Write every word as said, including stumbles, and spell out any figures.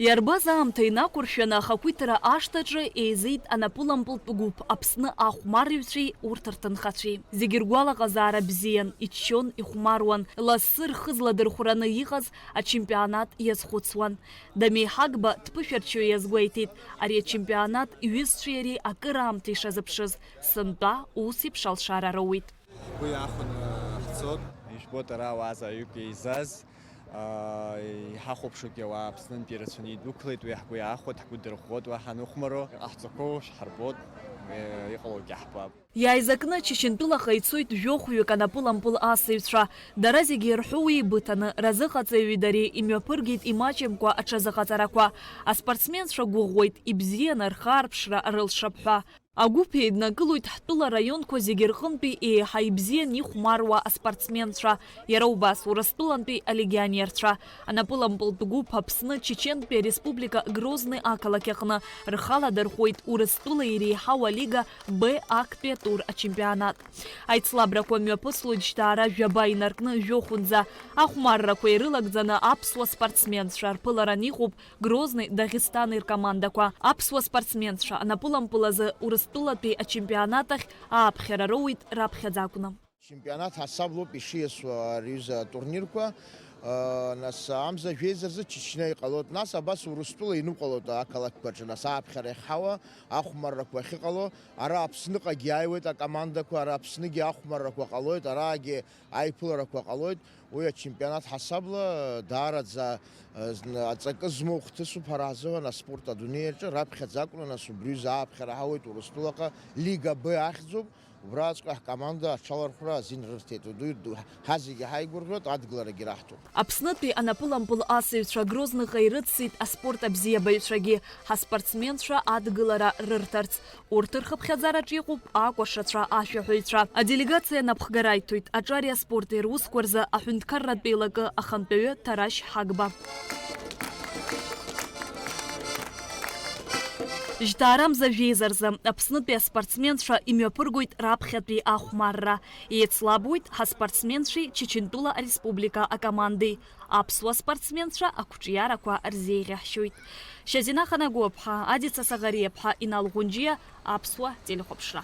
Иарбаз аамҭа инақәыршәаны ахақәиҭра ашҭаҿы еизеит анапылампылтә гәыԥ Аԥсны ахәмарыҩцәеи урҭ рҭынхацәеи. Зегьы ргәалаҟазаара бзиан, иччон, ихәмаруан, лассы рхы зладырхәраны иҟаз ачемпионат иазхәыцуан. Дамеи Ҳагба дԥышәарччо иазгәеиҭеит, ари ачемпионат иҩызцәеи иареи акыраамҭа ишазыԥшыз, сынтәа ус еиԥш алшара роуит. Ҳгәы иаахәаны ҳцот. Ижәбоит, ара ауаа зааҩык еизаз, аа, иҳахәаԥшуагьы ауаа Аԥснынтәи ирацәаны идәықәлеит, уи ҳгәы иаахәоит, ҳгәы дырӷәӷәоит, уаҳа аныхәмаро. Иҟаҳҵақәоу шәҳарбоит, иҟалогьы ҳбап. Иааизакны Чачынтәылаҟа ицоит жәохәҩык анапылампыл асыҩцәа. Дара зегьы ирҳәо уеибыҭаны, разыҟаҵаҩи дареи имҩаԥыргеит имаҷымкәа аҽазыҟаҵарақәа. Аспортсменцәа гәыӷуеит, ибзианы рхаарԥшра рылшап ҳәа. Агәыԥ еиднакылоит ҳтәыла раионқәа зегьы рҟынтәи еиҳа ибзиан ихәмаруа аспортсменцәа, иара убас Урыстәылантәи алегионерцәа. Анапылампылтә гәыԥ Аԥсны Чечентәи Ареспублика Грозный ақалақь аҟны рхала дырхәоит Урыстәыла иреиҳау алига Б актәи атур ачемпионат. Аицлабрақәа мҩаԥыслоит жьҭаара жәаба инаркны жәохәынӡа. Ахәмаррақәа ирылагӡаны аԥсуа спортсменцәа рԥыларан иҟоуп Грозный, Дагестани ркомандақәа. Аԥсуа спортсменцәа анапылампыл азы Урыстәылатәи ачемпионат ахь ааԥхьара роуеит раԥхьаӡа акәны. Чемпионат ҳасаблоуп ишиасуа ари аҩыза атурнирқәа. Нас амза жәеиза рзы Чечниа иҟалоит. Нас абас Урыстәыла иныҟәалоит ақалақьқәа рҿы. Нас ааԥхьара иахьҳауа, ахәмаррақәа ахьыҟало, ара Аԥсныҟагьы иааиуеит акомандақәа, ара Аԥсныгьы ахәмаррақәа ҟалоит, араагьы аиԥыларақәа ҟалоит. Уи ачемпионат ҳасабла даараӡа, э, зны аҵакы змоу хҭысуп ҳара ҳзыҳәан аспорт адунеи аҿы. Раԥхьаӡа акәны, нас, убри аҩыза ааԥхьара ҳауеит Урыстәылаҟа, Лига Б ахьӡуп. Убраҵәҟьа ҳкоманда аҽалархәра азин рырҭеит. Уи ду-, ду-, ҳазегьы ҳаигәырӷьоит, адгыларагьы раҳҭоит. Аԥснытәи анапылампыл асыҩцәа Грозныҟа ирыццеит аспорт абзиабаҩцәагьы, ҳаспортсменцәа адгылара рырҭарц. Урҭ рхыԥхьаӡараҿ иҟоуп акәашацәа, ашәаҳәаҩцәа. Аделегациа напхгара аиҭоит аҿари аспорти русқәа рзы аҳәынҭқарратә еилакы ахантәаҩы Ҭарашь Ҳагба. Жьҭаарамза жәеиза рзы Аԥснытәи аспортсменцәа имҩаԥыргоит раԥхьатәи ахәмарра. Еицлабуеит ҳаспортсменцәеи Чечентәыла ареспублика акомандеи. Аԥсуа спортсменцәа ақәҿиарақәа рзеиӷьаҳшьоит. Шьазина Ханагәыԥҳа, Адица Саӷариаԥҳа, Инал Ӷәынџьиа, Аԥсуа телехәаԥшра.